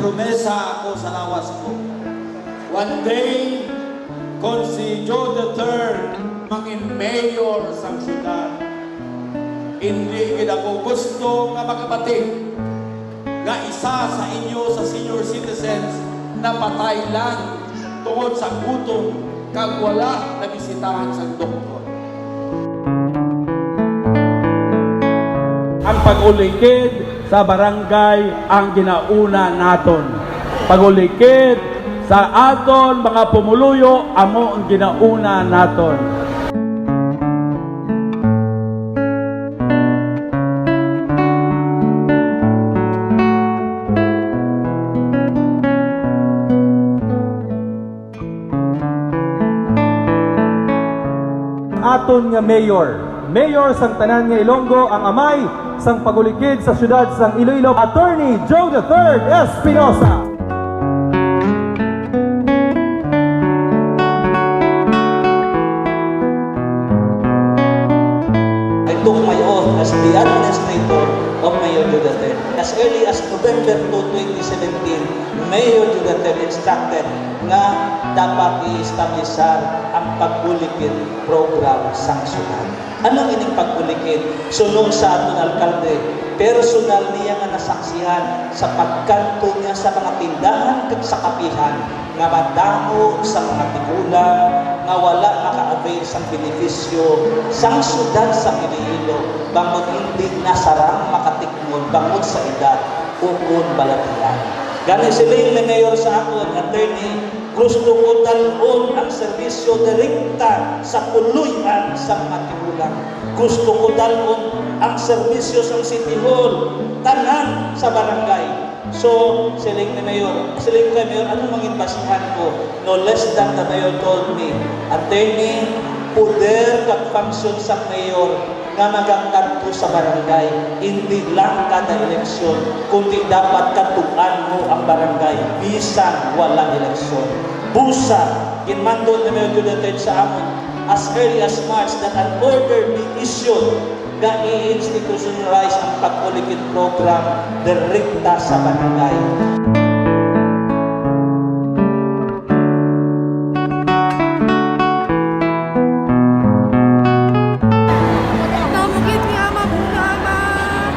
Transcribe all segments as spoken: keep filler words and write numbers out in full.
Promesa ako sa lawas ko. One day, kon si Joe the third mangin mayor sang syudad, hindi gid ako gusto nga makabati nga isa sa inyo sa senior citizens napatay lang tungod sa gutom kag wala nabisitahan sang doktor. Ang pag-ulikid sa barangay ang ginauna naton. Pag-ulikid sa aton mga pumuluyo amo ang ginauna naton. Aton nga mayor, mayor sang tanan nga Ilonggo, ang amay sang pag-ulikid sa siyudad sang Iloilo, Attorney Joe the third Espinosa. I took my oath as the administrator of Mayor Joe the third. As early as November two, twenty seventeen, Mayor Joe the third instructed nga dapat i-establisar ang pag-ulikid program sang syudad. Ano ining pag-ulikid? Suno sa aton alkalde, personal niya nga nasaksihan sa pagkadto niya sa mga tindahan kag sa kapihan nga madamo sa mga tigulang nga wala maka-avail sang benepisyo sang syudad sang Iloilo bangod hindi na sarang makatikmon bangod sa edad ukon balatian. Gani siling ni Mayor sa akon, Attorney, gusto ko dal-on ang serbisyo direkta sa puloy-an sa mga tigulang. Gusto ko dal-on ang serbisyo sa City Hall, tanan sa barangay. So, siling ni Mayor, siling kay Mayor, ano mangin basihan ko? No less than the Mayor told me, Attorney, poder kag function sa Mayor nga magakadto sa barangay, hindi lang kada eleksyon, kundi dapat kadtuan mo ang barangay bisan wala eleksyon. Busa, ginmando ni Mayor Joe the third sa amon as early as March that an order be issued nga i-institutionalize ang pag-ulikid program direkta sa barangay. Damo gid nga mabunga, ma-,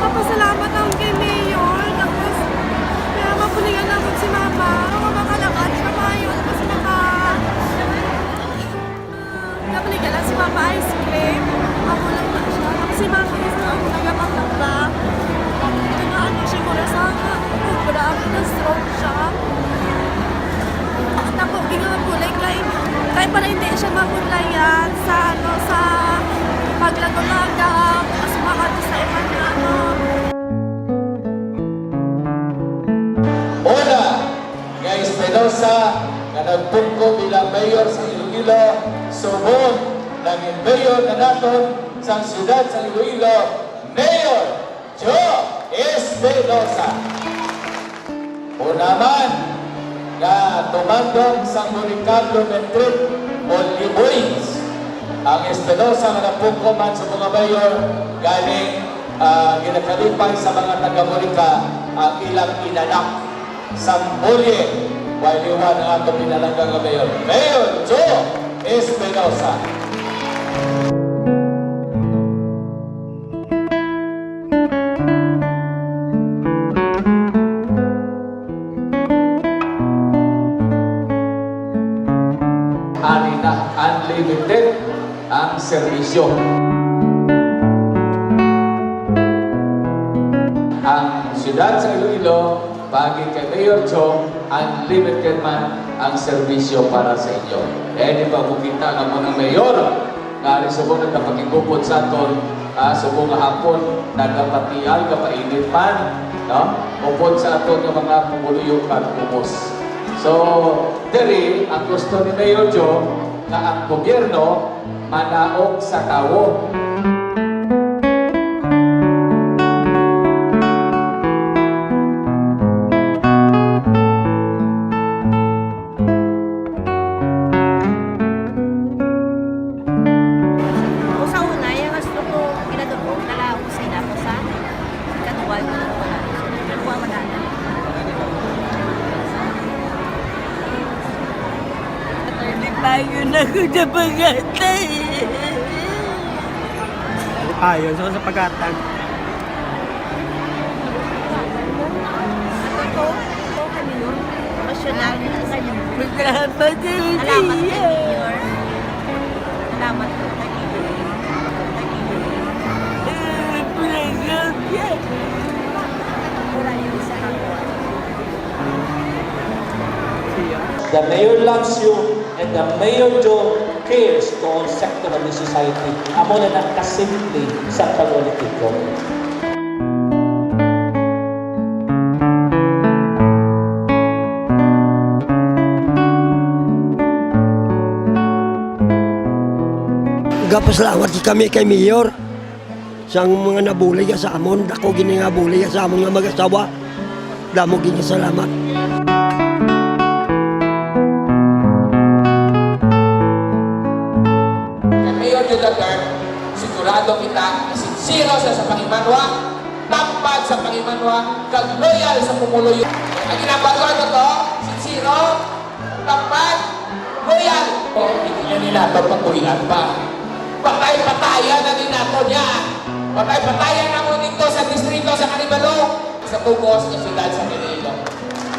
mapasalamat ako kay Mayor. Tapos, kaya mabulingan ako si Mama. Nga makalakad siya maayo. Tapos maka-, ah, nabalikan lang si Mama ice cream. Ako lang na siya. Tapos si Mama is ang nagapagtagda. Kaya ano siya, mura sa, wala ako na-stroke siya. Tapos, di nga mabulig kay, kay para hindi siya mabudlayan sa, ano, sa paglago-lago, tapos makadto sa iban nga, ano. Una, nga Espinosa nga nagpungko bilang mayor sa Iloilo, subong nangin mayor na naton sang siyudad sa Iloilo, Mayor Joe Espinosa. Una man nga tumandok sang Burican Lumen Trip o Liboys ang Espinosa nga napungko man sa mga mayor, gani, ah, ginakalipay sa mga taga Burican ang ilang inanak sang Borie, while iwan ang atong pinalangga nga mayor, Mayor Joe Espinosa. Ari na, unlimited ang serbisyo. Ang siyudad sa Iloilo, paagi kay Mayor Chong, unlimited man ang serbisyo para sa inyo. Eh, di ba mo kita nga mo ng mayor? Nga rin subong nagkapakigupod sa aton, ah, subong nga hapon, nagapatial, kapainit man, no? Upod sa aton nga mga pumuluyo kag ubos. So, diri, ang gusto ni Mayor Joe nga ang gobyerno manaog sa tawo. Ako sa una, yung gusto ko, pinadugog na lang ako sa ina ko sa kaduwal ko. Kaduwal ko na. Ako na pangatay. Ayos ako sa pagkatag. Ito, ito kami yun. Passionado na kayo. Salamat, Salamat kay Mayor. Salamat po kay Mayor. Kay Mayor. Wala yung sa ako. The mayor loves you and the mayor Joe cares to all sector of the society. Amo na ang kasimple sa pagpolitiko. Gapasalamat kami kay Mayor. Sang mga nabulig sa amon, dako gini nga bulig sa amon nga mag-asawa. Damo gini salamat. Kay Mayor Joe the third, sigurado kita nga sinsero siya sa pangimanwa, tampad sa pangimanwa, kag loyal sa pumuluyo. Ang ginapagawa ko to, sinsero, tapat, loyal. O, hindi niya nila ito pagbuhian pa. Patay-patayan na din nato niya. Patay-patayan na mo dito sa distrito sa Caribalo. Sa bugos nga siyudad sa Iloilo.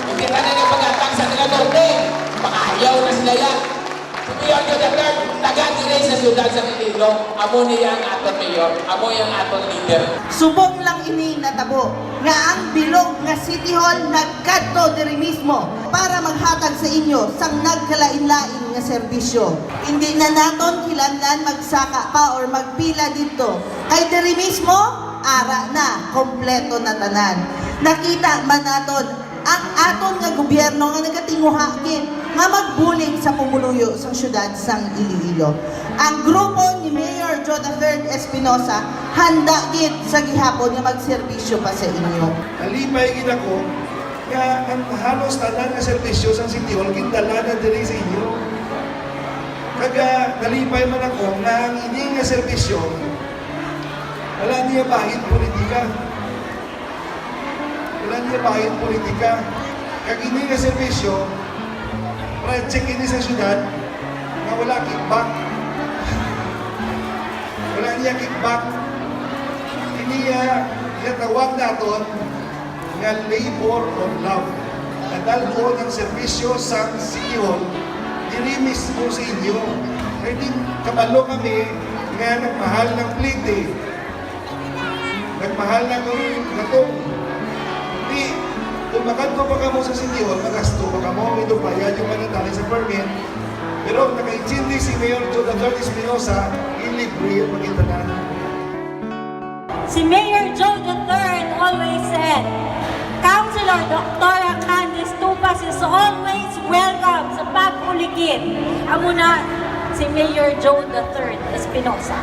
Hindi ka na nagpag-atang sa taga Norte. Makaayaw na sila yan. Si Mayor Joe the third, taga dire sa siyudad sa Iloilo. Amo niya ang aton mayor. Amo ang aton leader. Subong lang ini natabo nga ang bilog nga City Hall nagkadto diri mismo para maghatag sa inyo sang nagkalain-lain nga serbisyo. Indi na naton kinahanglan magsaka pa or magpila didto, kay diri mismo, ara na, kompleto na tanan. Nakita man naton ang aton nga gobyerno nga nagatinguha gid nga magbulig sa pumuluyo sang siyudad sang Iloilo. Ang grupo ni Mayor Joe the third Espinosa handa gid sa gihapon nga magserbisyo pa sa inyo. Nalipay gid ako nga ang halos tanan nga serbisyo sang City Hall gindala na diri sa inyo. Kag, ah, nalipay man ako nga ang ini nga serbisyo wala niya bahin politika. Wala niya bahin politika. Kag ini nga serbisyo, project ini sa syudad nga wala kickback. Wala niya kickback. Ini, ah, ginatawag naton nga labor of love. Nadal-on ang serbisyo sang City Hall diri mismo sa inyo. Kay di kabalo kami nga nagmahal ng plete. Nagmahal na kami katong. Di, kung makadto pa kamo sa City Hall, magasto pa kamo, may bayad yung manatali sa permit. Pero ang nakaintindi si Mayor Joe the third Espinosa, ilibre ang pagkitanan. Si Mayor Joe the third always said, "Councilor Doctora Candice Tupas is always welcome sa pag-ulikid." Amo na si Mayor Joe the third Espinosa.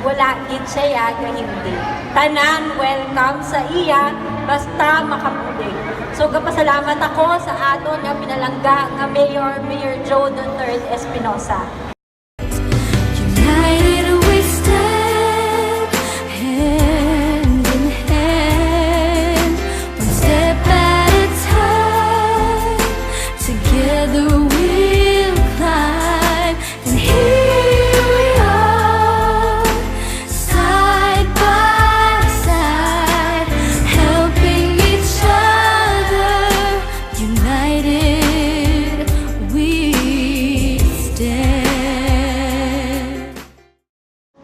Wala gid siya ya nga hindi. Tanan welcome sa iya, basta makabulig. So, gapasalamat ako sa aton nga pinalangga nga Mayor, Mayor Joe the third Espinosa. United we stand, hand in hand, one step at a time. Together we'll climb, and here we are, side by side, helping each other. United we stand.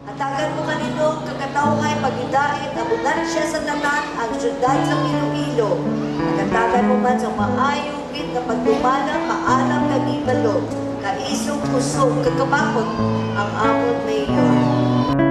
Hatagan mo kanindot, kakatawhay, pagidait, abundansya sa tanan, ang siyudad sa Iloilo. Hatagan mo man sa maayo gid nga pagdumala, maalam kag ibalo, kaisog, kusog, kag kamakot ang amon mayor.